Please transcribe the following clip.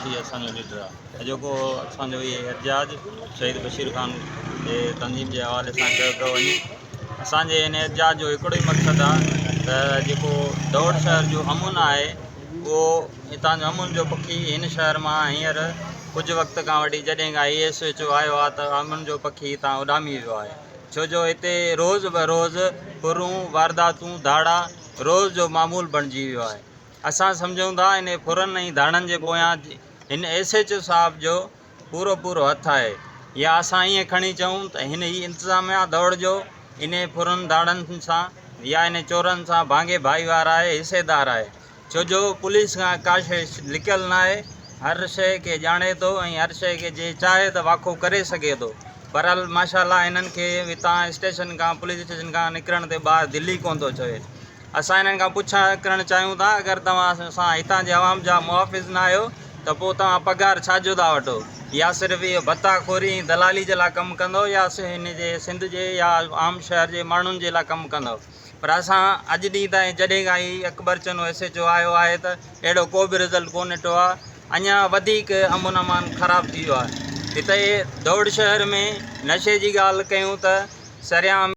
قريشي اسان جو ليڊر آهي. اڄوڪو اسان جو هي احتجاج شهيد بشير خان جي تنظيم جي حوالي سان ڪيو پيو وڃي. اسان جي هن احتجاج جو هڪڙو ئي مقصد آهي ته جيڪو دوڙ شهر جو امن آهي اهو هتان جو امن جو پکي هن شهر مان هينئر ڪجهه وقت کان وٺي جڏهن کان هي ايس ايڇ او آيو آهي ته امن جو پکي هتان اڏامي ويو آهي ڇو جو هتي روز بروز ڦرون وارداتون ڌاڙا روز جو معمول بڻجي ويو آهي. اسان سمجهون ٿا انهي ڦرن ۽ ڌاڙن جي پويان هن ايس ايڇ او صاحب جو پورو پورو هٿ آهي يا اسان ائين کڻي چئون ته هن هي انتظاميا دوڙ جو انهي ڦرن ڌاڙن سان يا انهي چورن سان ڀاڱي ڀائيوار آهي حصيدار آهي ڇو جو پوليس کان ڪا شيء لڪيل ناهي هر شيء کي ڄاڻي ٿو ۽ هر شيء کي جي چاهي ته واکو ڪري سگهي ٿو بهرحال ماشاءالله هنن کي هتان اسٽيشن کان پوليس اسٽيشن کان نڪرڻ تي ٻاهر دل ئي ڪونه ٿو چوي. اسان انهن کان پڇا ڪرڻ چاهيون ٿا اگر توهان اسان هتان جي عوام جا محافظ نه آهيو ته پوء توهان پگهار ڇا جو ٿا وٺو يا صرف اهو ڀتا خوري ۽ دلالي جي لاء ڪم ڪندو يا هن جي سنڌ جي يا عام شهر جي ماڻهن جي لاء ڪم ڪندو پر اسان اڄ ڏينهن تائين جڏهن کان هي Akbar Channo S H O آيو آهي ته اهڙو ڪو به رزلٽ ڪو ڏٺو آهي اڃا وڌيڪ امن امان خراب ٿي ويو آهي هتي دوڙ شهر ۾ نشي جي ڳالهه ڪيون ته سرعام.